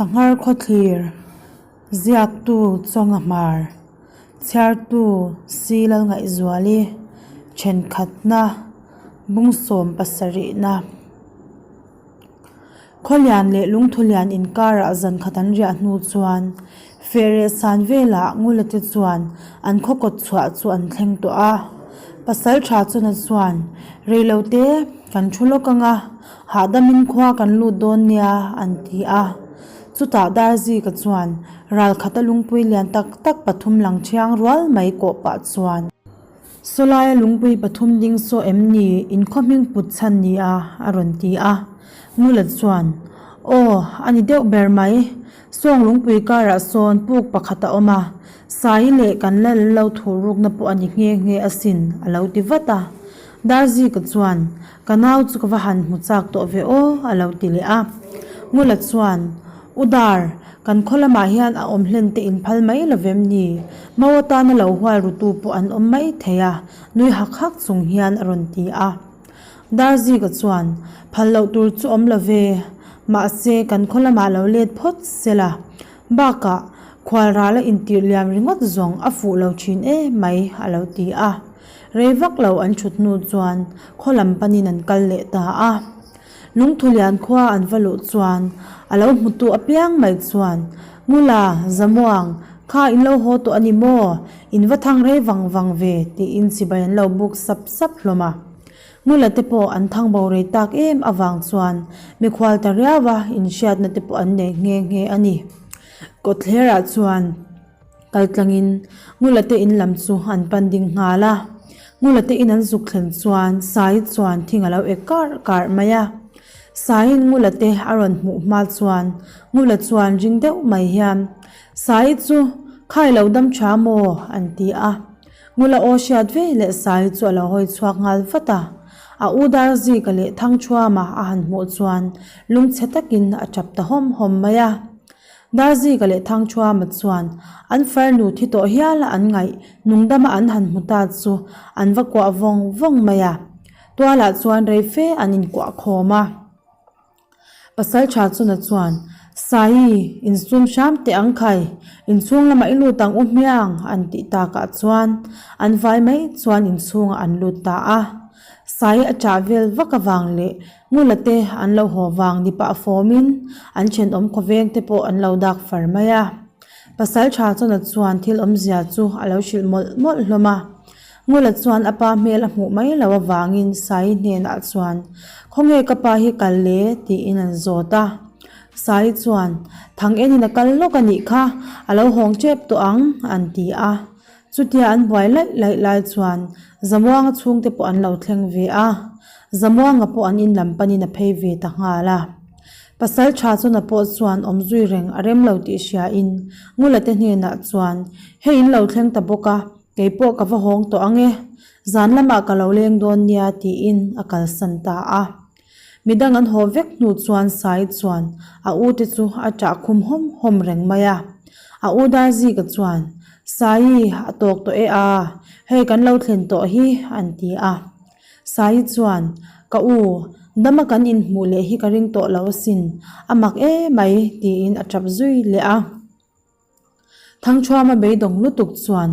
Sanghar Khawthlir, Ziaktu Chawnga Hmar, Chhiartu Si Lalngaihzuali, Thenkhatna, Bungsawm pasarihna. Khawlian leh Lungthulian inkarah zan khat an riah hnu chuan Fehreh san velah Ngulate chuan an khaw kawt chhuah chu an thleng tawh a. Pasal tha chuna chuan, Reilote, kan thu lawk anga, hahdamin khua kan lut dawn nia, an ti a. Chutah Darzika chuan ral khata lungpui lian tak tak pathum lang thiang rual mai kawh pah chuan, Sawlaia lungpui pathum ding saw em ni in khaw hming put chhan ni a? a rawn ti a. Ngula chuan, Aw, a ni deuh ber mai. Sawng lungpui karah sawn puk pakhat a awm a, Sai leh kan lal lo thuh rukna pawh a ni nghe nghe asin, a lo ti vat a. Darzika chuan, Ka nau chu ka va han hmu chak tawh ve aw, a lo ti leh a. Ngula chuan, U Dar, kan khaw lamah hian a awm hlen te in phal mai lo vem ni? Mau atana lo hual rutu pawh an awm mai thei a, nui hak hak chung hian a rawn ti a. Darzika chuan, Phal loh tur chu awm lo ve, mahse kan khaw lamah lo let phawt se la. Bakah, khual ral a intirh liam ringawt zawng a fuh lo thin em mai, a lo ti a. Rei vak lo an thut hnu chuan khaw lam panin an kal leh ta a. Lungthulian khua an va luh chuan a lo hmutu apiang mai chuan, Ngula, Zamuang, kha in lo haw tawh a ni maw? In va thang rei vang vang ve, tiin chibai an lo buk sap sap hlawm a. Ngula te pawh an thang bo rei tak em avang chuan mikhual ta riau a inhriatna te pawh an nei nghe nghe a ni. Kawtthlerah chuan. Kal tlangin Ngula te in lam chu an pan ding nghal a. Ngula te in an zuk thlen chuan Sai chuan thing a lo ek karh karh mai a. Saiin Ngula te a rawn hmuh hma chuan Ngula chuan ring deuh mai hian, Sai chu khai lo dam tha maw? an ti a. Ngula aw hriat ve leh Sai chu a lo hawi chhuak nghal vat a. A u Darzika leh Thangthuama a han hmuh chuan lungchhe takin a tap ta hawm hawm mai a. Darzika leh Thangthuama chuan an farnu thi tawh hiala an ngaih nungdama an han hmu ta chu an va kuah vawng vawng mai a. Tualah chuan rei fe an inkuah khawm a. Pasal tha chuna chuan, Saii, insum hram teh ang khai, inchhung lamah i lut ang u hmiang, an tih takah chuan an vai mai chuan inchhungah an lut ta a. Saii a chah vel vak avang leh Ngula te an lo haw vang ni pah fawmin an thenawm khawveng te pawh an lo dak far mai a. Pasal tha chawna chuan thil awmzia chu a lo hrilh mawlh mawlh hlawm a. Ngula chuan a pa hmel a hmuh mai lo avangin Saii hnenah chuan, Khawnge ka pa hi kal le? tiin an zawt a. Saii chuan, Thang enin a kal lawk a nih kha, a lo hawng tep tawh ang, an ti a. Chutia an buai laih laih lai chuan Zamuanga chhungte pawh an lo thleng ve a, Zamuanga pawh an in lam panin a phei ve ta nghal a. Pasal tha chuna pawh chuan awm zui reng a rem lo tih hriain Ngula te hnenah chuan, Hei in lo thleng ta bawk a, kei pawh ka va hawng tawh ang e, zan lamah ka lo leng dawn nia tiin a kalsan ta a. Midang an haw vek hnu chuan Sai chuan a u te chu a ṭah khum hawm hawm reng mai a. A u Darzika chuan, Saii, a tawk tawh e a, hei kan lo thlen tawh hi, an ti a. Saii chuan, Ka u, dama kan inhmuh leh hi ka ring tawh lo asin, a mak e mai, tiin a ṭap zui leh a. Thangthuama beidawng lutuk chuan,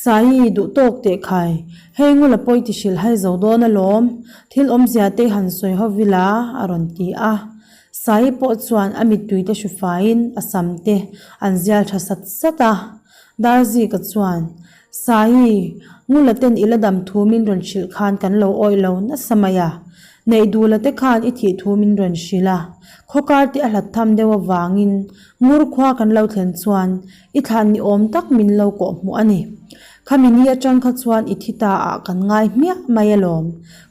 Saii, duh tawk teh khai, hei ngula pawi ti hrilh hai zo dawn alawm, thil awmzia te han sawi ho vila, a rawn ti a. Saii pawh chuan a mittui te hru faiin a sam te an zial tha sat sat a. Darzika chuan, Saii, ngula ten i la dam thu min rawn hrilh khan kan lo awih lo nasa mai a. Neih duhla te khan i thih thu min rawn hrilh a, khawkar te a hlat tham deuh avangin Ngur khua kan lo thlen chuan i thlan ni awm tak min lo kawh hmuh a ni. Khami ni atang kha chuan i thi ta ah kan ngai hmiah mai alawm.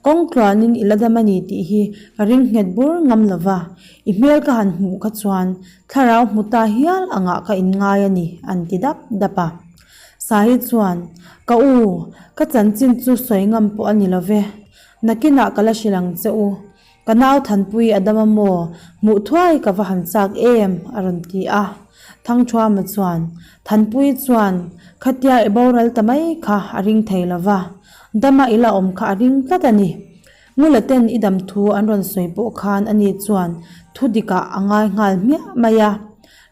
Kawng tluanin i la dam a ni tih hi ka ring nghet bur ngam lo va, i hmel ka han hmuh kha chuan thlarau hmu ta hial angah ka inngai a ni, an ti dap dap a. Sahi chuan, Ka u, ka chanchin chu sawi ngam pawh a ni lo ve. Nakinah ka la hrilh ang che u. Ka nau Thanpui a dam a maw? Hmuh thuai ka va han chak em? a rawn ti a. Thangthuama chuan, Thanpui chuan khatia i boral ta mai kha a ring thei lo va, dama i la awm kha a ring tlat a ni. Ngula ten i dam thu an rawn sawi pawh khan ani chuan thu dikah a ngai nghal hmiah mai a.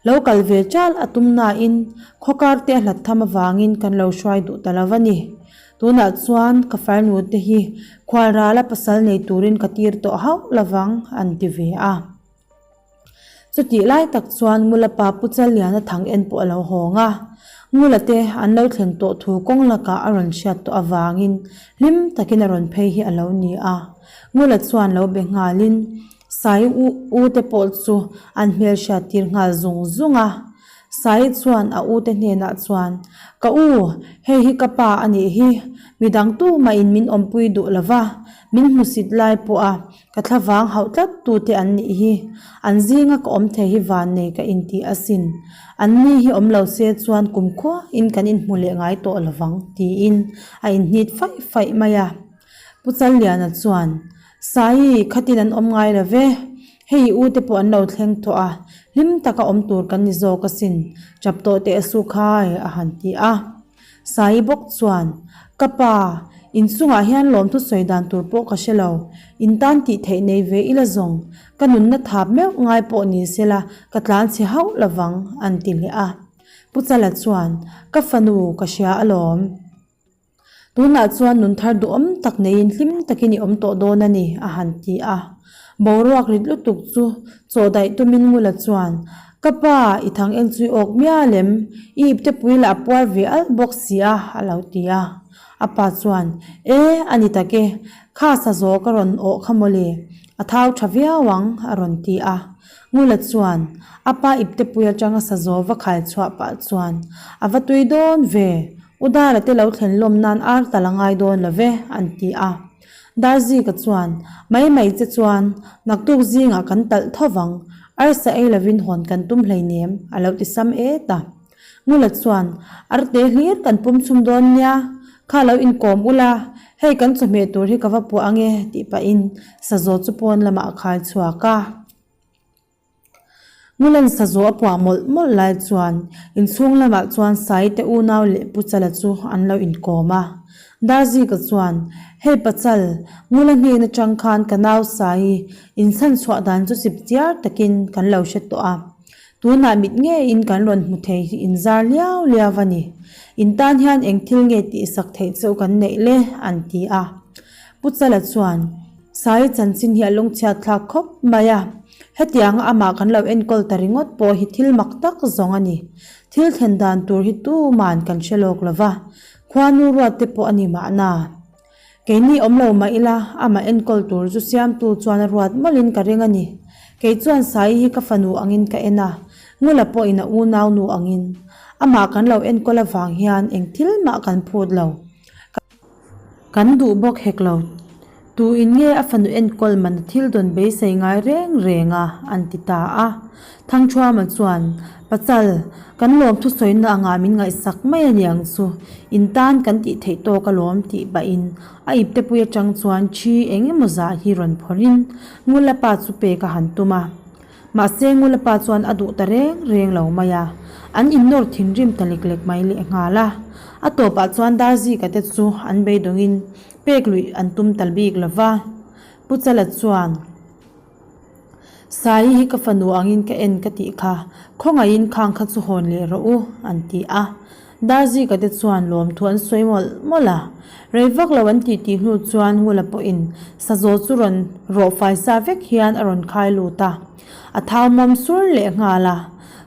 Lo kal ve chal a tum nain khawkar te a hlat tham avangin kan lo hruai duh ta lo a ni. Tunah chuan ka farnu te hi khual rala pasal nei turin ka tir tawh hauh lovang an ti ve a. Chutih lai tak chuan Ngula pa Pu Challiana thang en pawh a lo hawng a. Ngula te an lo thlen tawh thu kawng lakah a rawn hriat tawh avangin hlim takin a rawn phei hi a lo ni a. Ngula chuan lo be nghalin Sai u u te pawh chu an hmel hriat tir nghal zung zung a. Sai chuan a u te hnenah chuan, Ka u, hei hi ka pa a nih hi. Midang tumahin min awmpui duh lova, min hmusit lai pawh a Ka thlavang hauh tlat tute an nih hi. An zinga ka awm thei hi vannei ka inti asin. An ni hi awm lo se chuan kumkhuain kan inhmu leh ngai tawh lovang, tiin a inhnit faih faih mai a. Pu Challiana chuan, Saii, khatin an awm ngai lo ve. Hei i ute pawh an lo thleng tawh a, hlim taka awm tur kan ni zawk asin, chap tawh teh su khai, a han ti a. Saii bawk chuan, Ka pa, inchungah hian lawmthu sawi dan tur pawh ka hre lo. In tan tih theih nei ve ila zawng, ka nunna thap meuh ngai pawh ni sela ka tlan chhe hauh lovang, an ti leh a. Pu Chala chuan, Ka fanu, ka hria alawm. Tunah chuan nun thar duhawm tak neiin hlim takin i awm tawh dawn a ni, a han ti a. Boruak rit lutuk chu chaw daih tumin Ngula chuan, Ka pa, i thang en chu i awk mial em? I iptepui lah a puar ve alh bawk si a, a lo ti a. A pa chuan, E, a ni tak e, kha sazaw ka rawn awh kha mawle, a thau tha viau ang, a rawn ti a. Ngula chuan, a pa iptepui atanga sazaw va khai chhuah pah chuan, A va tui dawn ve, U Dara te lo thlen lawm nan ar tal a ngai dawn lo ve, an ti a. Darzika chuan, Mai mai che chuan, naktuk zingah kan talh tho vang, arsa ei lovin hawn kan tum hleinem, a lo ti sam et a. Ngula chuan, Arte hlir kan pum chhum dawn nia, kha lo inkawm ula, hei kan chawhmeh tur hi ka va puah ange, tih pahin sazaw chu pawn lamah a khai chhuak a. Ngulan sazaw a puah mawlh mawlh lai chuan inchhung lamah chuan Saite unau leh Pu Chala chu an lo inkawm a. Darzika chuan, Hei Pachal, Ngula hnen atang khan ka nau Sai inchhan chhuah dan chu chip chiar takin kan lo hre tawh a. Tunah mit ngeiin kan rawn hmu thei hi inzar liau liau a ni. In tan hian eng thil nge tihsak theih cheu kan neih le? an ti a. Pu Chala chuan, Sai chanchin hi a lungchhiat thlak khawp mai a, hetianga amah kan lo enkawl ta ringawt pawh hi thil mak tak zawng a ni. Thil thlen dan tur hi tuman kan hre lawk lo va, khuanu ruat te pawh a ni mahna. Keini awm lo mah ila, amah enkawl tur chu siamtu chuan a ruat mawlhin ka ring a ni. Kei chuan Sai hi ka fanu angin ka en a, Ngula pawhin a unaunu angin. Amah kan lo enkawl avang hian eng thil mah kan phut lo. Kan duh bawk hek lo. Tu in nge a fanu enkawl man a thil dawn beisei ngai reng reng a, an ti ta a. Thangthuama chuan, Pachal, kan lawm thusawina angah min ngaihsak mai a niang chu, in tan kan tih theih tawk alawm tih pahin a iptepui atang chuan thi eng emaw zah hi rawn phawrhin Ngulapa chu pek a han tum a. Mahse Ngulapa chuan a duh ta reng reng lo mai a, an innawr thinrim ta lek lek mai lehnghal a. A tawpah chuan Darzika te chu an beidawngin pek luih an tum ta bik lo va. Pu Chala chuan, Saii hi ka fanu angin ka en ka tih kha, khawngaihin khang kha chu hawn leh rawh u, an ti a. Darzika te chuan lawmthu an sawi mawlh mawlh a. Rei vak lo an tih tih hnu chuan Ngula pawhin sazaw chu rawn rawh fai sa vek hian a rawn khai lut a. A thau mawm sur leh nghal a.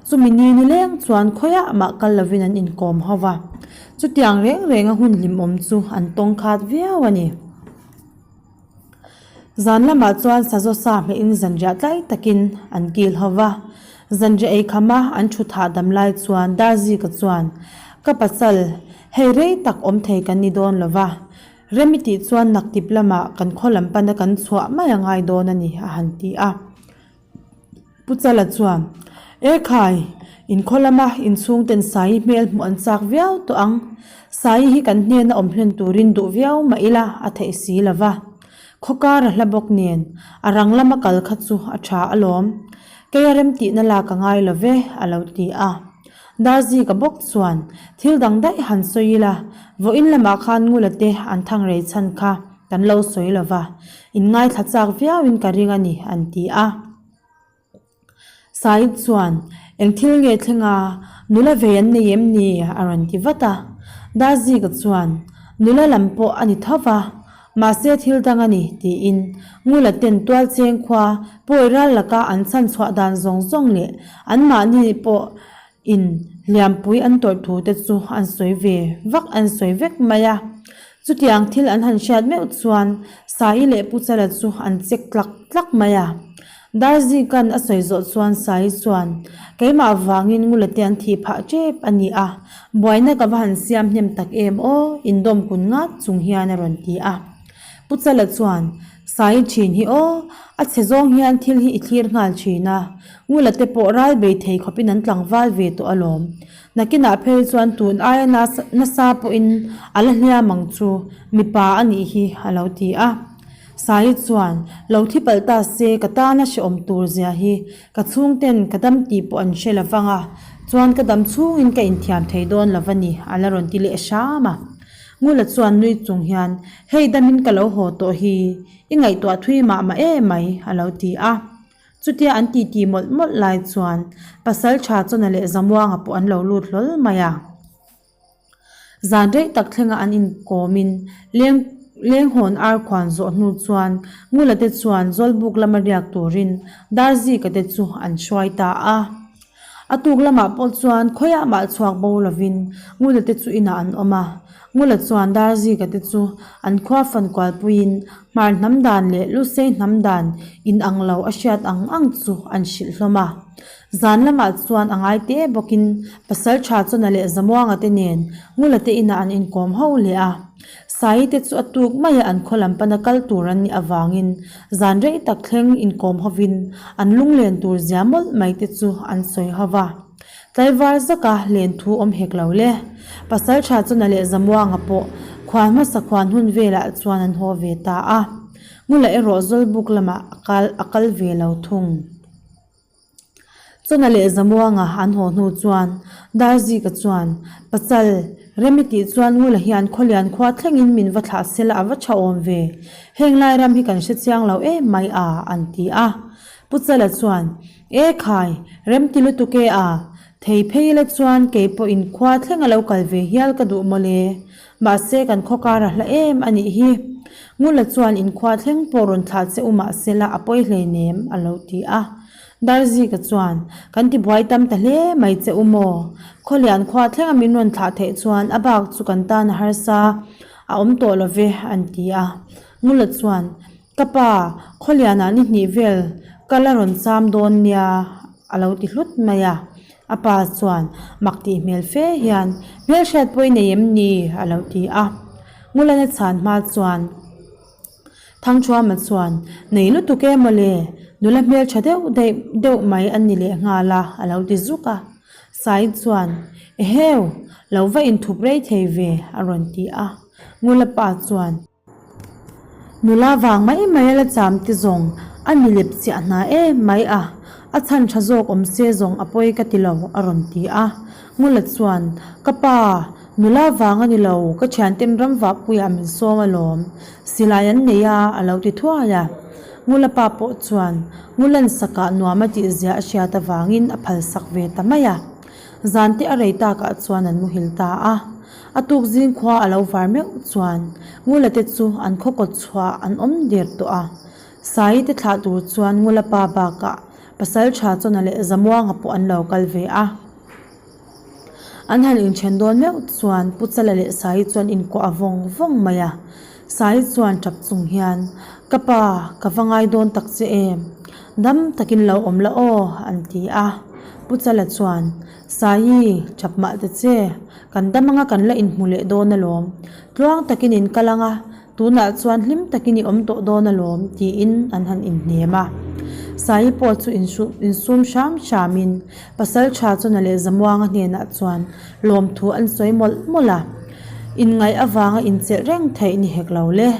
Chumi ni nileng chuan khawiah mah kal lovin an inkawm ho va. Chutiang reng renga hun hlimawm chu an tawng khat viau a ni. Zan lamah chuan sazaw sa hmehin zanriah tlai takin an kil ho va. Zanriah ei khama an thu thah dam lai chuan Darzika chuan, Ka pasal, hei rei tak awm thei kan ni dawn lo va. Remi tih chuan naktip lamah kan khaw lam pana kan chhuah mai a ngai dawn a ni, a han ti a. Pu Chala chuan, E khai, inkhaw lama inchhungten Saii hmel hmuh an chak viau tawh ang. Saii hi kan hnena awm hlen turin duh viau mah ila a theih si lo va. Khaw kar a hla bawk nen, a rang lama kal kha chu a tha alawm. Kei a remtihna lak a ngai lo ve, a lo ti a. Darzika bawk chuan, Thil dang daih han sawi ila, vawiin lamah khan Ngula te an thang rei chhan kha kan lo sawi lo va, in ngaithla chak viauin ka ring a ni, an ti a. Said chuan, Eng thil nge thleng a, nula vei an nei em ni? a rawn ti vat a. Darzika chuan, Nula lam pawh a ni tho va, mahse thil dang a ni, tiin Ngula ten tualcheng khua pawi ral laka an chhanchhuah dan zawng zawng leh anmahni pawh in hliampui an tawrh thu te chu an sawi ve vak an sawi vek mai a. Chutiang thil an han hriat meuh chuan Saii leh Pu Chala chu an chek tlak tlak mai a. Darzikan a sawi zawh chuan Saii chuan, Keimah vangin Ngula te an thih phah tep a ni a, buaina ka va han siam hnem tak em aw, indawm kun ngat chung hian a rawn ti a. Pu Chala chuan, Saii thin hi aw, a chhe zawng hian thil hi i thlir nghal thin a, Ngula te pawh ral bei thei khawpin an tlangval ve tawh alawm. Nakinah phei chuan tun aia nasa pawhin a la hliam ang chu, mipa a nih hi a lo ti a. Saii chuan, Lo thi palh ta se ka tana hrehawm tur zia hi ka chhungten ka dam tih pawh an hre lo vang a, chuan ka dam chhungin ka inthiam thei dawn lo va ni a la rawn ti leh hram a. Ngula chuan nui chung hian, Hei damin ka lo haw tawh hi, i ngaihtuah thui mah mah em mai a lo ti a. Chutia an titi mawlh mawlh lai chuan Pasal tha Chawna leh Zamuanga pawh an lo lut hlawl mai a. Zan rei tak thlenga an inkawmin leng lenghawn ar khuan zawh hnu chuan Ngula te chuan Zawlbuk lama riak turin Darzika te chu an hruai ta a. A tuk lamah pawh chuan khawiah mah chhuak bo lovin Ngula te chu inah an awm a. Ngula chuan Darzika te chu an khua fan kualpuiin Hmar hnam dan leh Lusei hnam dan inang lo a hriat ang ang chu an hrilh hlawm a. Zan lamah chuan a ngai te bawkin Pasal tha Chawna leh Zamuanga te nen Ngula te inah an inkawm ho leh a. Saii te chu a tuk maia an khaw lam pana kal tur an nih avangin zan rei tak thleng inkawm hovin an lunglen tur zia mawlh mai te chu an sawi ho va. Tlaivar zaka len thu awm hek lo le. Pasal tha Chawna leh Zamuanga pawh khuan hmasa khuan hun velah chuan an haw ve ta a. Ngula erawh Zawlbuk lamah a kal a kal ve lo thung. Chawna leh Zamuanga an haw hnu chuan Darzika chuan, Pasal, Remi tih chuan Ngula hian Khawlian khua thlengin min va thlah sela a va tha awm ve. Heng lai ram hi kan hre chiang lo em mai a, an ti a. Pu Chala chuan, E khai, rem ti lutuk e a, thei phei ila chuan kei pawhin khua thleng a lo kal ve hial ka duh mawle. Mahse kan khaw kar a hla em a nih hi. Ngula chuan inkhua thleng pawh rawn thlah che u mahsela a pawi hleinem a lo ti a. Darzika chuan, Kan ti buai tam ta hle mai che u maw? Khawlian khua thlenga min rawn thlah theih chuan a bak chu kan tan a harsa a awm tawh lo ve an ti a. Ngula chuan, Ka pa, Khawlianah ni hnih vel ka la rawn cham dawn nia a lo ti hlut mai a. A pa chuan mak tih hmel fe hian, Hmelhriat pawh i nei em ni? a lo ti a. Ngulana chhan hma chuan Thangthuama chuan, Nei lutuk e mawle, nula hmeltha deuh daih deuh mai a ni leh nghal a, a lo ti zuk a. Sai chuan, Eheu, lo va inthup rei thei ve, a rawn ti a. Ngula pa chuan. Nula vang mai mai a la cham te zawng a ni lep chiah hna em mai a, a chhan tha zawk awm se zawng a pawi ka ti lo a rawn ti a. Ngula chuan, Ka pa, nula vang a ni lo, ka thianten ram vahpuiah min sawm alawm. Silai an nei a, a lo ti thuai a. Ngula pa pawh chuan Ngulan sakah nuam a tih zia a hriat avangin a phalsak ve ta mai a. Zan te a rei takah chuan an muhil ta a. A tuk zing khua a lo var meuh chuan Ngula te chu an khaw kawt chhuah an awm der tawh a. Saii te thlah tur chuan Ngula pa bakah Pasal tha Chawna leh Zamuanga pawh an lo kal ve a. An han inthen dawn meuh chuan Pu Chala leh Saii chuan inkuah a vawng vawng mai a. Saii chuan tap chung hian, Ka pa, ka va ngai dawn tak che em? Dam takin lo awm la aw, an ti a. Pu Chala chuan, Saii, tap mah ta che, kan dam anga kan la inhmu leh dawn alawm. Tluang takin in kal anga, tunah chuan hlim takin i awm tawh dawn alawm, tiin an han inhnem a. Saii pawh chu insum hram hramin Pasal tha Chawna leh Zamuanga hnenah chuan lawmthu an sawi mawlh mawlh a. Inngaih avanga inchelh reng theih ni hek lo le.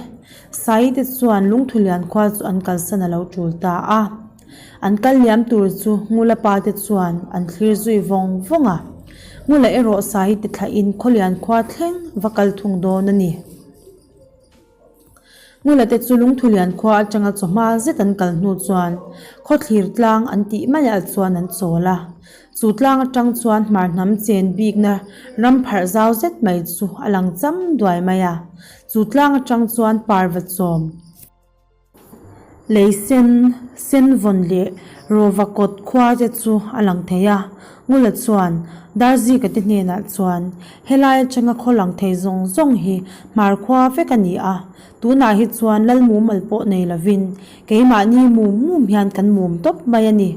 Saii te chuan Lungthulian khua chu an kalsan a lo tul ta a. An kal liam tur chu Ngula pa te chuan an thlir zui vawng vawng a. Ngula erawh Saii te thlahin Khawlian khua thleng va kal thung dawn a ni. Ngulate chu Lungthulian khua atanga chawhma zet an kal hnu chuan khawthlir tlang an tih maiah chuan an chawl a. Chu tlang atang chuan hmar hnam chen bikna ram pharh zau zet mai chu a lang cham duai mai a. Chu tlang atang chuan parva chawm. Lei sen, sen vawn leh rawva kawt khua te chu a lang thei a. Ngula chuan Darzika te hnenah chuan helai atanga khaw lang thei zawng zawng hi hmar khua vek a ni a, tunah hi chuan lal mumal pawh nei lovin keimahni mum mum hian kan mum tawp mai a ni.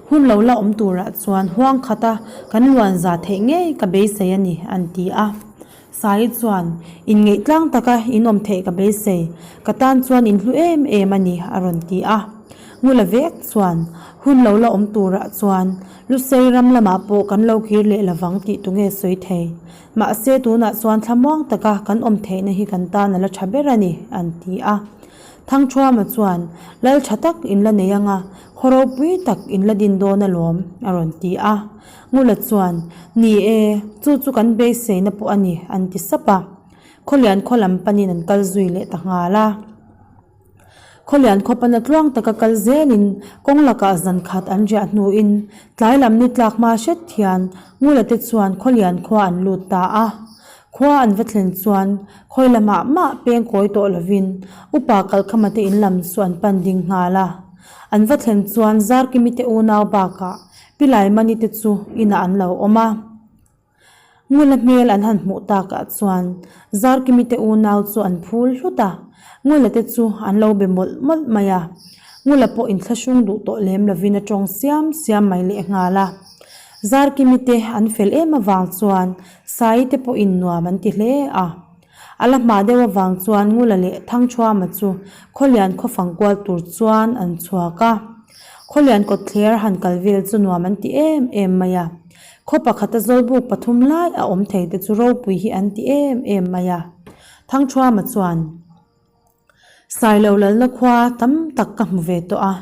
Hun lo la awm turah chuan huang khata kan luan za theih ngei ka beisei a ni, an ti a. Sai chuan, Inngeih tlang taka in awm theih ka beisei, ka tan chuan in hlu em em a ni, a rawn ti a. Ngula vek chuan, Hun lo la awm turah chuan Lusei ram lamah pawh kan lo kir leh lovang tih tunge sawi thei. Mahse tunah chuan thlamuang taka kan awm theihna hi kan tan a la tha ber a ni, an ti a. Thangthuama chuan, Lal tha tak in la nei anga, khaw ropui tak in la din dawn alawm, a rawn ti a. Ngula chuan, Ni e, chu chu kan beiseina pawh a ni, an ti sap a. Khawlian khaw lam panin an kal zui leh ta nghal a. Khawlian khaw pana tluang taka kal zelin kawng lakah zan khat an riah hnuin tlai lam ni tlak hma hret hian Ngula te chuan Khawlian khua an lut ta a. Khua an va thlen chuan khawi lamah mah peng kawi tawh lovin upa kalkhama te in lam chu an pan ding nghal a. An va thlen chuan Zarkimi te unau bakah Pi Laimani te chu inah an lo awm a. Ngula hmel an han hmuh takah chuan Zarkimi te unau chu an phul hlut a, Ngula te chu an lo be mawlh mawlh mai a. Ngula pawh inthlahrung duh tawh lem lovin a tawng siam siam mai lehnghal a. Zarkimi te an fel em avang chuan Sai te pawhin nuam an ti hle a. A la hma deuh avang chuan Ngula leh Thangthuama chu Khawlian khawfang kual tur chuan an chhuak a. Khawlian kawtthler han kal vel chu nuam an ti em em mai a. Khaw pakhata zawlbuk pathum lai a awm thei te chu ropui hi an ti em em mai a. Thangthuama chuan, Sailo lalna khua tam tak ka hmu ve tawh a,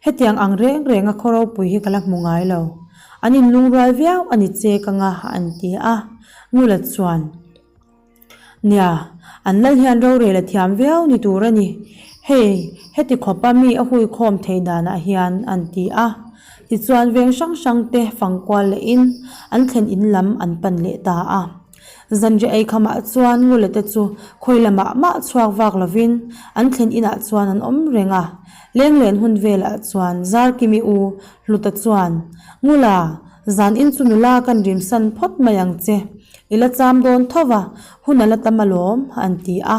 hetiang ang reng renga khaw ropui hi ka la hmu ngai lo. An inlungrual viau a ni che ka nga an ti a. Ngula chuan. Nia, an lal hian rorel a thiam viau ni tur a ni. Hei, heti khawpa mi a hui khawm theih danah hian an ti a. Tichuan veng hrang hrang te fangkual lehin an thlen in lam an pan leh ta a. Zanriah ei khamah chuan Ngula te chu khawi lamah mah chhuak vak lovin an thlen inah chuan an awm reng a. Lenglen hun velah chuan Zarkimi u Hluta chuan, Ngula, zan in chu nula kan rimsan phawt mai ang che. I la cham dawn tho va, hun a la tam alawm, an ti a.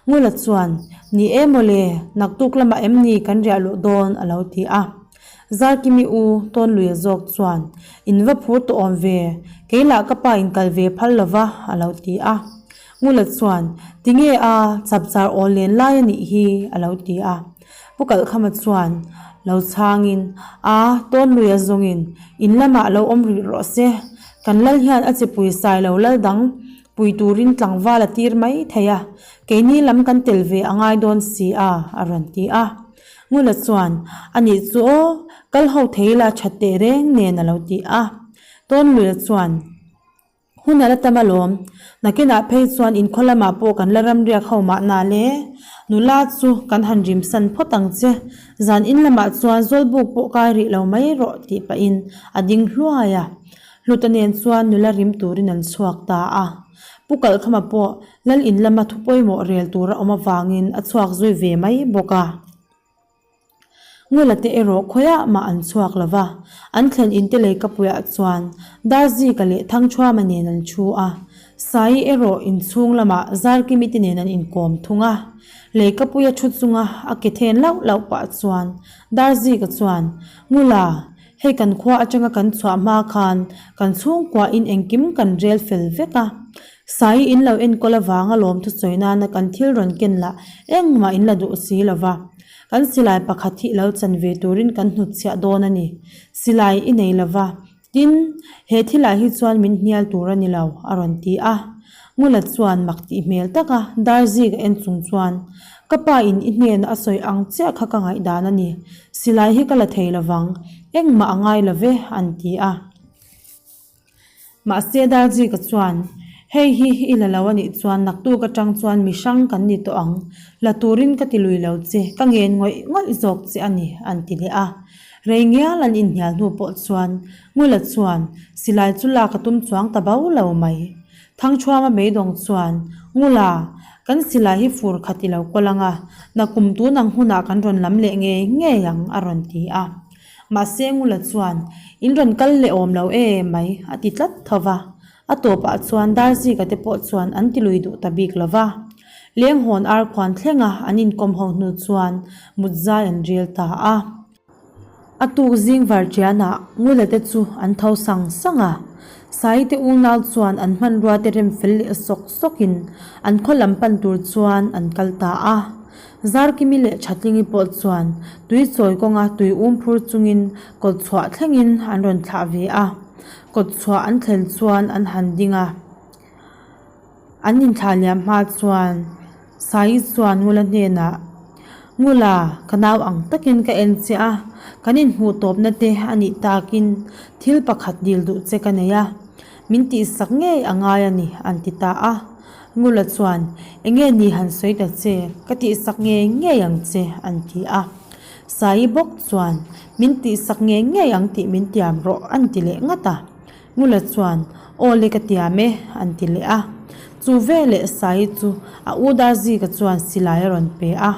Ngula chuan, Ni e mawle, naktuk lamah em ni kan riah luh dawn, a lo ti a. Zarkimi u Tawnluia zawk chuan, In va phur tawh awm ve, kei lah ka pa in kal ve phal lo va, a lo ti a. Ngula chuan, Tinge a, chapchar awl len lai a nih hi, a lo ti a. Pu Kalhkhama chuan lo chhangin, A, Tawnluia zawngin in lamah lo awm rih rawh se. Kan lal hian a chipui sai lo lal dang pui turin tlangval a tir mai thei a, keini lam kan tel ve a ngai dawn si a, a rawn ti a. Ngula chuan, A nih chu aw, kal ho thei la that teh reng nen a lo ti a. Tawnluia chuan. Hun a la tam alawm. Nakinah phei chuan inkhaw lamah pawh kan la ramriak ho mahna le. Nula chu kan han rimsan phawt ang che. Zan in lamah chuan zawlbuk pawh kai rih lo mai rawh tih pahin a ding hluai a. Hluta nen chuan nula rim turin an chhuak ta a. Pu Kalhkhama pawh lal in lama thu pawimawh rel tur a awm avangin a chhuak zui ve mai bawk a. Ngula te erawh khawiah mah an chhuak lo va, an thlen inte leikapuiah chuan Darzika leh Thangthuama nen an thu a, Saii erawh inchhung lamah Zarkimi te nen an inkawm thung a. Leikapuia thu chunga a ke then lauh lauh pah chuan Darzika chuan, Ngula, hei kan khua atanga kan chhuah hma khan kan chhungkuain engkim kan rel fel vek a, Saii in lo enkawl avanga lawmthu sawi nana kan thil rawn ken lah engmah in la duh si lo va. Kan silai pakhat hi lo chan ve turin kan hnutchhiah dawn a ni. Silai i nei lo va, tin, he thilah hi chuan min hnial tur a ni lo, a rawn ti a. Ngula chuan mak tih hmel taka Darzi ka en chung chuan, Ka pa in i hnena a sawi ang chiah kha ka ngaihdan a ni. Silai hi ka la thei lo vang, engmah a ngai lo ve, an ti a. Mahse Darjika chuan, Hei hi i la lo a nih chuan naktuk atang chuan mi hrang kan ni tawh ang. La turin ka ti lui lo che, ka ngen ngawih ngawih zawk che a ni, an ti leh a. Rei ngial an inhnial hnu pawh chuan Ngula chuan silai chu lak a tum chuang ta bo lo mai. Thangchhuama beidawng chuan, Ngula, kan silai hi fur khat i lo kawl ang a, nakum tun ang hunah kan rawn lam leh ngei ngei ang, a rawn ti a. Mahse Ngula chuan, In rawn kal leh awm lo e mai, a ti tlat tho va. A tawpah chuan Darzika te pawh chuan an ti lui duh ta bik lo va. Lenghawn arkhuan thlenga an inkawm ho hnu chuan mutzai an rel ta a. A tuk zing varṭianah Ngula te chu an tho sang sang a. Sai te unau chuan an hmanrua te rem fel leh sawk sawkin an khaw lam pan tur chuan an kal ta a. Zarkimi leh Thatlingi pawh chuan tui chawi kawnga tui um phur chungin kawt chhuah thlengin an rawn thlah ve a. Kawt chhuah an thlen chuan an han ding a. An inthlah liam hma chuan Sai chuan Ngula hnenah, Ngula, ka nau ang takin ka en che a, kan inhmuh tawpna te a nih takin thil pakhat dil duh che ka nei a, min tihsak ngei a ngai a ni, an ti ta a. Ngula chuan, Enge ni han sawi ta che, ka tihsak ngei ngei ang che, an ti a. Sai bawk chuan, Min tihsak ngei ngei ang tih min tiam rawh, an ti leh ngat a. Ngula chuan, Aw le ka tiam e, an ti leh a. Chu veleh Sai chu a u Darzika chuan silai a rawn pe a.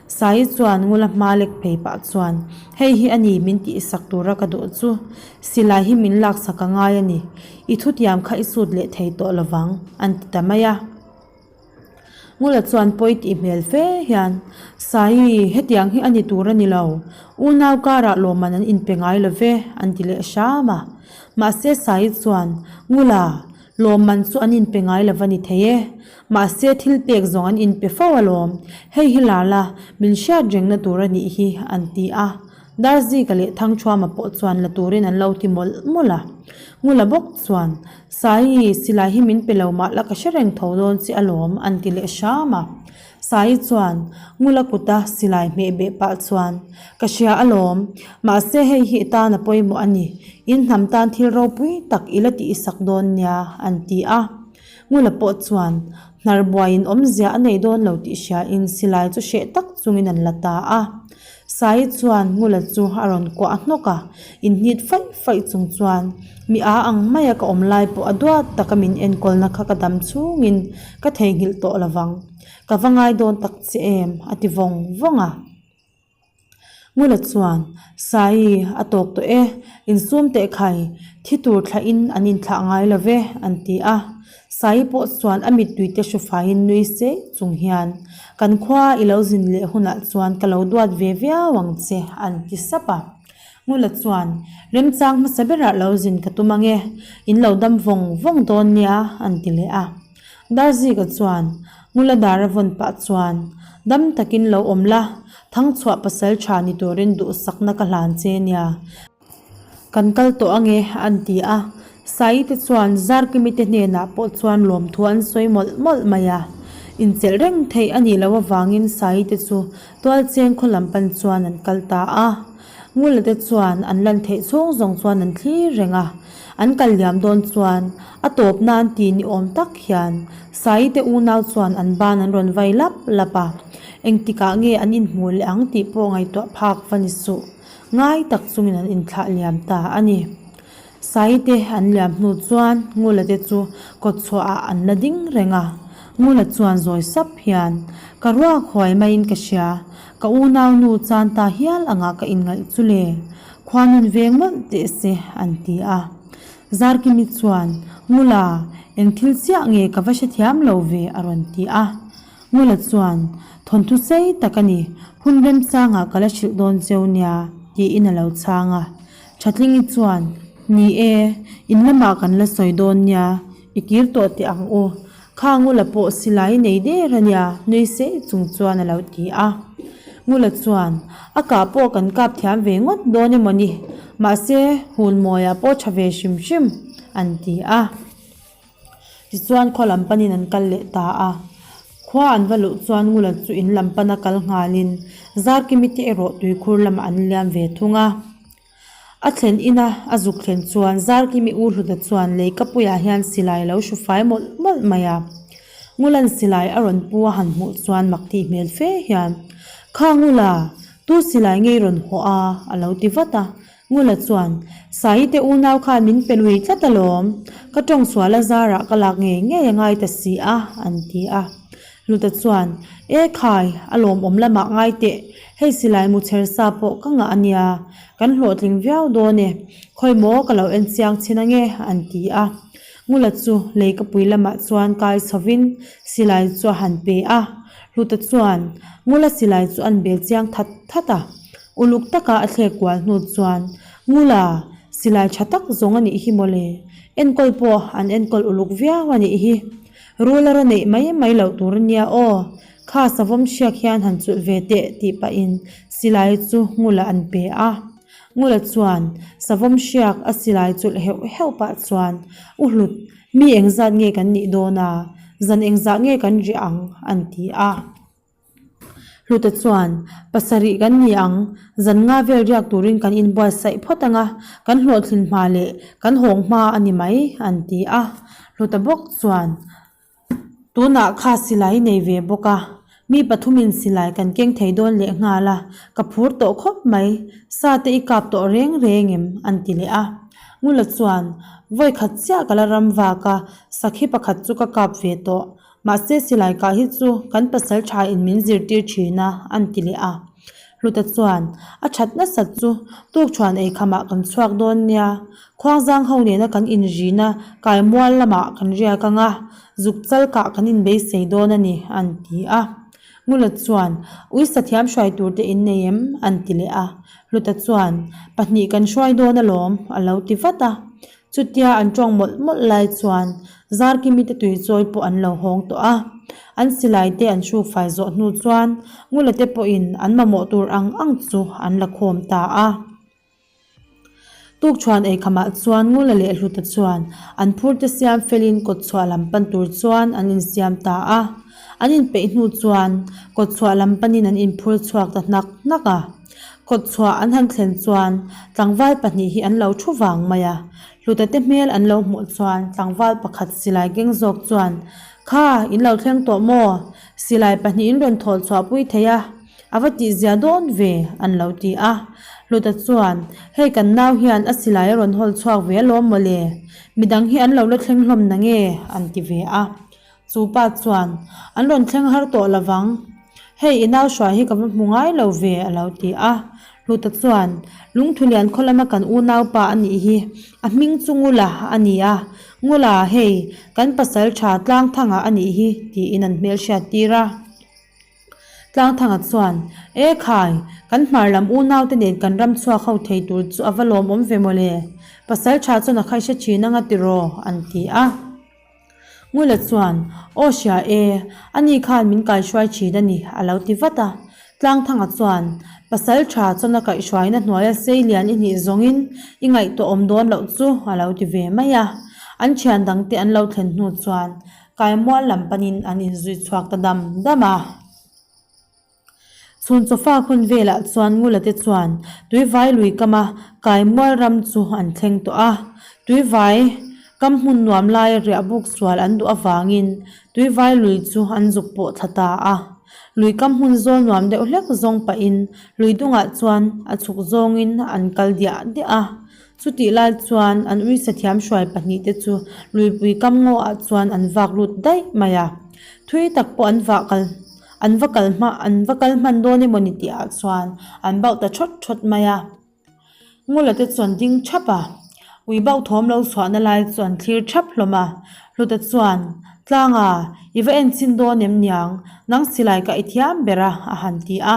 Sai chuan Ngula hma lek phei pah chuan, Hei hi a ni min tihsak tura ka duh chu. Silai hi min laksak a ngai a ni. I thutiam kha i sut leh thei tawh lovang, an ti ta mai a. Ngula chuan pawi tih hmel fe hian, Saii, hetiang hi a ni tur a ni lo. Unau karah lawmman an inpe ngai lo ve, an ti leh hram a. Mahse Saii chuan, Ngula, lawmman chu an inpe ngai lo va ni thei e. Mahse thil pek zawng an inpe fo alawm. Hei hi la la, min hriat rengna tur a nih hi, an ti a. Darzika leh Thangthuama pawh chuan la turin an lo ti mawlh mawlh a. Ngula bawk chuan, Saii, silai hi min pe lo mah la ka hre reng tho dawn che alawm, an ti leh hram a. Saii chuan Ngula kuta silai hmeh beh pah chuan, Ka hria alawm, mahse hei hi i tan a pawimawh a ni, in hnam tan thil ropui tak i la tihsak dawn nia, an ti a. Ngula pawh chuan hnar buaiin awmzia a nei dawn lo tih hriain silai chu hreh tak chungin an la ta a. Sai chuan Ngula chu a rawn kuah hnawk a, inhnit faih faih chung chuan mi a ang maia ka awm lai pawh a duat taka min enkawlna kha ka dam chhungin ka theihnghilh tawh lovang. Ka va ngai dawn tak che em? a ti vawng vawng a. Ngula chuan, Sai, a tawk tawh e, insum teh khai, thi tur thlahin an inthlah ngai lo ve, an ti a. Sai pawh chuan a mittui te hru faiin nui se chung hian, Kan khua i lo zin leh hunah chuan ka lo duat ve viau ang che, an ti sap a. Ngula chuan, Remchang hmasa berah lo zin ka tum ang e, in lo dam vawng vawng dawn nia, an ti leh a. Darzika chuan, Ngula dar a vawn pah chuan, Dam takin lo awm la, Thangchhuah pasal tha ni turin duhsakna ka hlan che nia. Kan kal tawh ange, an ti a. Saite chuan Zarkimi te hnenah pawh chuan lawmthu an sawi mawlh mawlh mai a. Inchelh reng theih a nih loh avangin Saite chu Tualcheng khaw lam pan chuan an kal ta a. Ngula te chuan an lan theih chhung zawng chuan an thlir reng a. An kal liam dawn chuan a tawp nan ti ni awm tak hian Saite unau chuan an ban an rawn vai lap lap a. Engtikah nge an inhmuh leh ang tih pawh ngaihtuah phak va ni suh. Ngai tak chungin an inthlah liam ta a ni. Saite an liam hnu chuan Ngula te chu kawtchhuah ah an la ding reng a. Ngula chuan zawi sap hian, Ka ruak huai maiin ka hria, ka unau nu chan ta hial angah ka inngaih chu le, khuanun veng mawlh teh se, an ti a. Zarkimi chuan, Ngula, eng thil chiah nge ka va hrethiam lo ve, a rawn ti a. Ngula chuan, Thawnthu sei tak a ni, hun remchangah ka la hrilh dawn cheu nia, tiin a lo chhang a. Thatlingi chuan, Ni e, in lamah kan la sawi dawn nia, i kir tawh teh ang u. Kha Ngula pawh silai nei der a nia, nui sei chung chuan a lo ti a. Ngula chuan, A kah pawh kan kap thiam ve ngawt dawn emaw ni, mahse, Hunmawia pawh tha ve hrim hrim, an ti a. Tichuan khaw lam panin an kal leh ta a. Khua an va luh chuan Ngula chu in lam pana kal nghalin Zarkimi te erawh tuikhur lamah an liam ve thung a. A thlen ina a zuk thlen chuan Zarkimi u Hluta chuan leikapuiah hian silai a lo hru fai mawlh mawlh mai a. Ngula'n silai a rawn pu a han hmuh chuan mak tih hmel fe hian, Kha Ngula, tu silai ngei rawn hawh a? a lo ti vat a. Ngula chuan, Saii te unau khan min pe lui tlat alawm, ka tawng sual a zarah ka lak ngei ngei a ngai ta si a, an ti a. Hluta chuan, E khai, a lawmawm lamah ngai teh, hei silai mu chher sa pawh ka ngah a nia, kan hlawhtling viau dawn e, khawi maw ka lo en chiang chhin ange, an ti a. Ngula chu leikapui lamah chuan kai chhovin silai chu a han pe a, Hluta chuan Ngula silai chu an bel chiang that that a. Uluk taka a thlek kual hnu chuan, Ngula, silai tha tak zawng a nih hi mawle, enkawl pawh an enkawl uluk viau a nih hi. Rul a raw neih mai mai loh tur a nia aw, kha savawm hriak hian han chulh ve teh tih pahin silai chu Ngula an pe a. Ngula chuan savawm hriak a silai chulh heuh heuh pah chuan, U Hlut, mi engzat nge kan nih dawn a? Zan engzah nge kan riah ang? an ti a. Hluta chuan, Pasarih kan ni ang, zan nga vel riak turin kan inbuatsaih phawt ang a, kan hlawhtlin hma leh kan hawng hma a ni mai, an ti a. Hluta bawk chuan, Tunah kha silai i nei ve bawk a, mi pathumin silai kan keng thei dawn leh nghal a, ka phur tawh khawp mai, sa te i kap tawh reng reng em? an ti leh a. Ngula chuan, Vawi khat chiah ka la ram vak a, sakhi pakhat chu ka kap ve tawh, mahse silai kah hi chu kan pasal tha in min zirtir thin a, an ti leh a. Hluta chuan, A that nasat chu tukṭhuan eikhamah kan chhuak dawn nia, Khuangzang ho nena kan inrina Kaimual lamah kan riak ang a, zuk chal kah kan inbeisei dawn a ni, an ti a. Ngula chuan, Uisa thiam hruai tur te in nei em? an ti leh a. Hluta chuan, Pahnih kan hruai dawn alawm, a lo ti vat a. Chutia an tawng mawlh mawlh lai chuan Zarkimi te tuichawi pawh an lo hawng tawh a. An silai te an hruk fai zawh hnu chuan Ngula te pawhin an mamawh tur ang ang chu an la khawm ta a. Tukṭhuan eikhamah chuan Ngula leh Hluta chuan an phurte siam felin kawtchhuah lam pan tur chuan an insiam ta a. An inpeih hnu chuan kawtchhuah lam panin an inphur chhuak ta hnak hnak a. Kawtchhuah an han thlen chuan tlangval pahnih hi an lo thu vang mai a. Hluta te hmel an lo hmuh chuan tlangval pakhat silai keng zawk chuan, Kha, in lo thleng tawh maw? Silai pahnih in rawn thawl chhuahpui thei a. A va tihzia dawn ve, an lo ti a. Hluta chuan, Hei kan nau hian a silai a rawn hawl chhuak ve alawm mawle, midang hi an lo la thleng hlawm na nge? an ti ve a. Chu pa chuan, An rawn thleng har tawh lovang, hei i nau hruai hi ka va hmu ngai lo ve, a lo ti a. Hluta chuan, Lungthulian khaw lama kan unaupa a nih hi, a hming chu Ngula a ni a, Ngula hei kan pasal tha Tlangthanga a nih hi, tiin an hmelhriat tir a. Tlangthanga chuan, E khai, kan hmar lam unaute nen kan ram chhuak ho thei tur chu a va lawmawm ve mawle. Pasal tha chuan a khaihre thin anga tiraw? an ti a. Ngula chuan, Aw hria e, ani khan min kaihruai thin a ni, a lo ti vat a. Tlangthanga chuan, Pasal tha chuan a kaihhruaina hnuaia seilian i hnih zawngin i ngaihtuah awm dawn loh chu, a lo ti ve mai a. An thian dangte an lo thlen hnu chuan Kaimual lam panin an inzui chhuak ta dam dam a. Chhun chawfa hun velah chuan Ngula te chuan Tuivai lui kama Kaimual ram chu an thleng tawh a. Tuivai kam hmun nuam laia riah buk sual an duh avangin Tuivai lui chu an zuk pawh thla ta a. Lui kam hmun zawl nuam deuh hlek zawng pahin lui dungah chuan a chhuk zawngin an kal diah diah a. Chutih lai chuan an uisa thiam hruai pahnihte chu luipui kam ngaw ah chuan an vak lut daih mai a. Thui tak pawh an vah kal an va kal hma an va kal hman dawn emaw ni tih ah chuan an bauh ta thawt thawt mai a. Ngula te chuan ding thap a, ui bauh thawm lo chhuahna lai chu an thlir thap hlawm a. Hluta chuan, Tlanga, i va en chhin dawn em niang, nang silai ka i thiam ber a, a han ti a.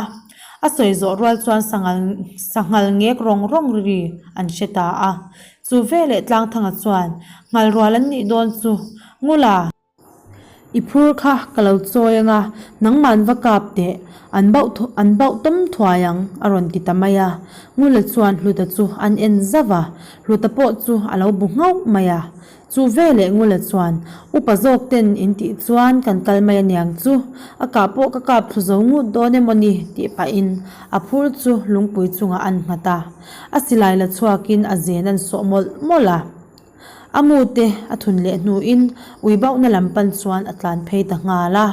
A sawi zawh rual chuan sanghal sanghal ngek rawng rawng ri an hre ta a. Chu veleh Tlangthanga chuan, Nghal rual an nih dawn chu, Ngula! I phur kha ka lo chawi anga, nangman va kap teh, an bauh an bauh tawm thuai ang, a rawn ti ta mai a. Ngula chuan Hluta chu an en zauh a, Hluta pawh chu a lo bu nghauh mai a. Chu veleh Ngula chuan, Upa zawk ten in tih chuan kan kal mai aniang chu, a kah pawh ka kap thlu zo ngut dawn emaw ni tih pahin a phur chu lungpui chungah an nghat a. A silai la chhuakin a zen an sawh mawlh mawlh a. A mu te a thun leh hnuin ui bauhna lam pan chuan a tlan phei ta nghal a.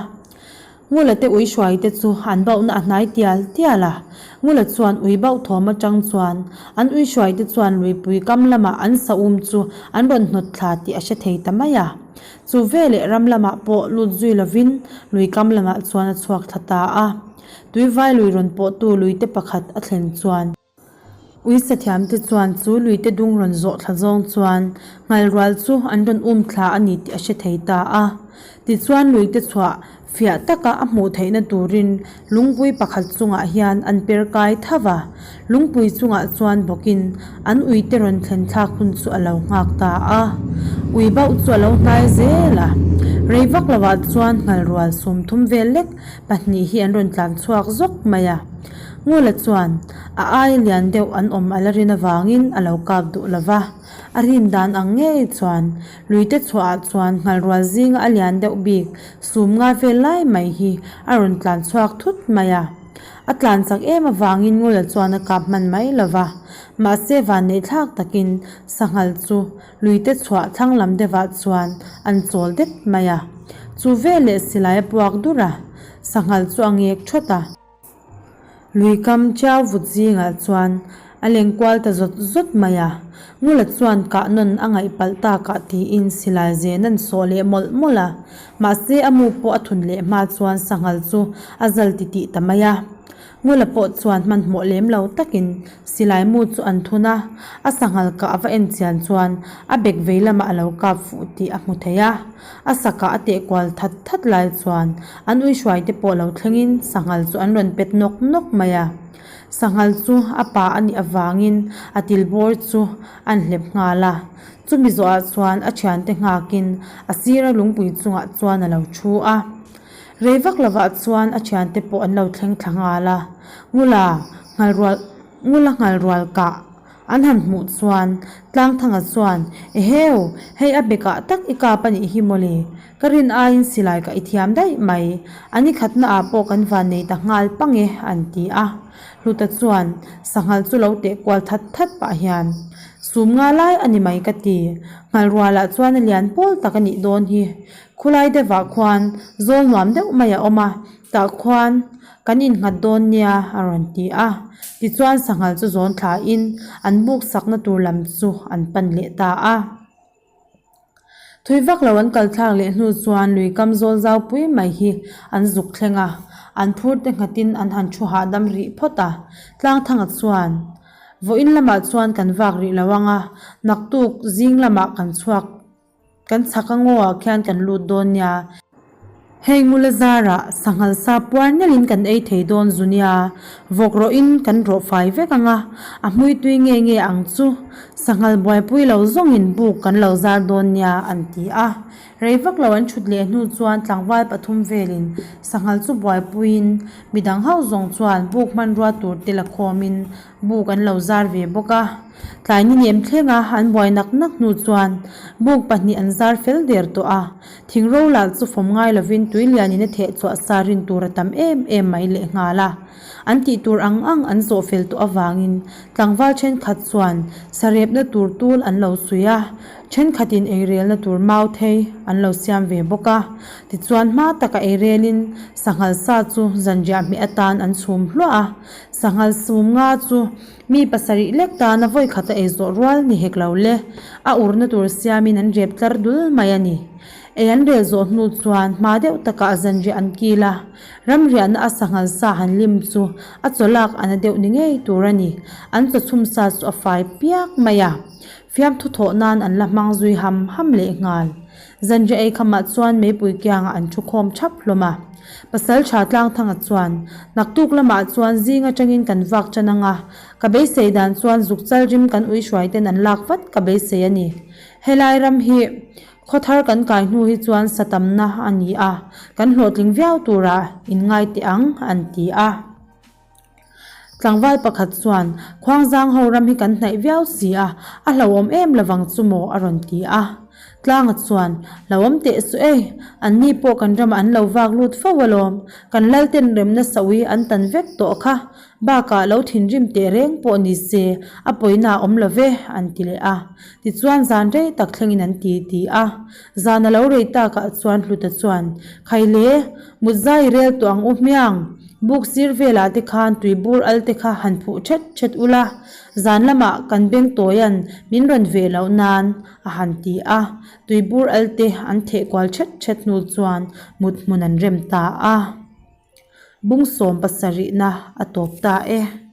Ngula te ui hruai te chu an bauhna a hnai tial tial a. Ngula chuan ui bauh thawm atang chuan an ui hruai te chuan luipui kam lamah an saum chu an rawn hnawt thla tih a hre thei ta mai a. Chu veleh ram lamah pawh lut zui lovin lui kam lamah chuan a chhuak thla ta a. Tuivai lui rawn pawhtu luite pakhat a thlen chuan. Uisathiamte chuan chu luite dung rawn zawh thla zawng chuan nghalrual chu an rawn um thla a ni tih a hre thei ta a. Tichuan luite chhuah fiah taka a hmuh theihna turin lungpui pakhat chungah hian an per kai tho va. Lungpui chungah chuan bawkin an uite rawn thlen thlak hun chu a lo nghak ta a. Ui bauh chu a lo hnai zel a. Rei vak lovah chuan nghalrual 30 vel lek pahnih hi an rawn tlan chhuak zawk mai a. Ngula chuan a ai lian deuh an awm a la rin avangin a lo kap duh lo va, a rin dan ang ngei chuan luite chhuahah chuan nghalrual zinga a lian deuh bik sum nga vel lai mai hi a rawn tlan chhuak thut mai a. A tlan chak em avangin Ngula chuan a kap hman mai lo va, mahse vanneih thlak takin sanghal chu luite chhuah thlang lam deuhah chuan an chawl det mai a. Chu veleh silai a puak dur a, sanghal chu a ngek thawt a. Lui kam chiau vut zingah chuan a leng kual ta zawt zawt mai a, Ngula chuan kah nawn a ngaih palh takah tiin silai zen an sawh leh mawlh mawlh a, mahse a mu pawh a thun leh hma chuan sanghal chu a zal titih ta mai a. Ngula pawh chuan hmanhmawh lem lo takin silai mu chu an thun a, a sanghal kah a va en chian chuan a bek vei lamah a lo kap fuh tih a hmu thei a, a sakah a teh kual that that lai chuan An ui hruai te pawh lo thlengin sanghal chu an rawn pet nawk nawk mai a. Sanghal chu a pa a nih avangin a til bawr chu an hlep nghal a. Chumi zawhah chuan a thiante nghakin a sira lungpui chungah chuan a lo thu a. Rei vak lovah chuan a thiante pawh an lo thleng thla nghal a. Ngula nghalrual Ngula nghalrual kah An han hmuh chuan Tlangthanga chuan, Eheu, hei a bekah tak i kap a nih hi mawle, ka rin aiin silai ka i thiam daih mai, a ni khatna ah pawh kan van nei ta nghal pang e, an ti a. Hluta chuan sanghal chu lo teh kual that that pah hian, Sum nga lai a ni mai ka ti, nghal rualah chuan a lian pawl tak a nih dawn hi, khulai deuhah khuan zawl nuam deuh mai a awm a, tah khuan Kan innghat dawn nia, a rawn ti a. Tichuan sanghal chu zawn thlain an buk sakna tur lam chu an pan leh ta a. Thui vak lo an kal thlak leh hnu chuan lui kam zawl zau pui mai hi an zuk thleng a, an phur te nghatin an han thu hahdam rih phawt a. Tlangthanga chuan, Vawiin lamah chuan kan vak rih lo ang a, naktuk zing lamah kan chhuak Kan chhak a ngaw ah khian kan lut dawn nia. Hei ngula zarah sanghal sa puar nelin kan ei thei dawn zu nia. Vawk rawhin kan rawh fai vek ang a, a hmui tui nge nge ang chu. Sanghal buaipui lo zawngin buk kan lo zar dawn nia an ti a. Rei vak lo an thut leh hnu chuan tlangval pathum velin sanghal chu buaipuiin midang ho zawng chuan buk hmanrua tur te la khawmin Buk an lo zar ve bawk a, tlai ni nem thlenga an buai nak nak hnu chuan buk pahnih an zar fel der tawh a, thing ro lah chu fawm ngai lovin tui lianin a theh chhuah sa rin tur a tam em em mai lehnghal a. An tih tur ang ang an zawh fel tawh avangin tlangval thenkhat chuan sarepna tur tul an lo suih a, thenkhatin eirelna tur mau thei an lo siam ve bawk a, tichuan hma taka eirelin sanghal sa chu zanriah hmeh atan an chhum hluah a. Sanghal sum nga chu mi pasarih lek tana vawi khat a ei zawh rual ni hek lo le, a urna tur siamin an rep tlar dul mai a ni. Ei an rel zawh hnu chuan hma deuh takah zanriah an kil a, ramriahna a sanghal sa han lim chu a chaw lak ana deuh ni ngei tur a ni. An chaw chhum sa chu a fai piak mai a, fiamthu thawh nan an la hmang zui ham ham lehnghal. Zanriah ei khamah chuan meipui kiangah an thu khawm thap hlawm a. Pasal tha Tlangthanga chuan, Naktuk lamah chuan zing atangin kan vak tan ang a, ka beisei dan chuan zuk chal rim kan ui hruai ten an lak vat ka beisei a ni. Helai ram hi Khawthar kan kai hnu hi chuan sa tamna a ni a, kan hlawhtling viau turah inngai teh ang, an ti a. Tlangval pakhat chuan, Khuangzang ho ram hi kan hnaih viau si a, a hlauhawm em lovang chu maw? a rawn ti a. Tlanga chuan, Hlauhawm teh suh e, anni pawh kan ramah an lo vak lut fo alawm, kan Lalten remna saui an tan vek tawh kha, bakah lo thinrim teh reng pawh ni se, a pawina a awm lo ve, an ti leh a. Tichuan zan rei tak thlengin an ti ti a. Zan a lo rei takah chuan Hluta chuan, Khaile, mut zai rel tawh ang u hmiang, buk sir velah te khan tui bur al te kha han phuh thet thet ula, zan lamah kan beng tawian min rawn ve loh nan, a han ti a. Tui bur al te an theh kual thet thet hnu chuan mut hmun an rem ta a. Bung sawm pasarihna a tawp ta e.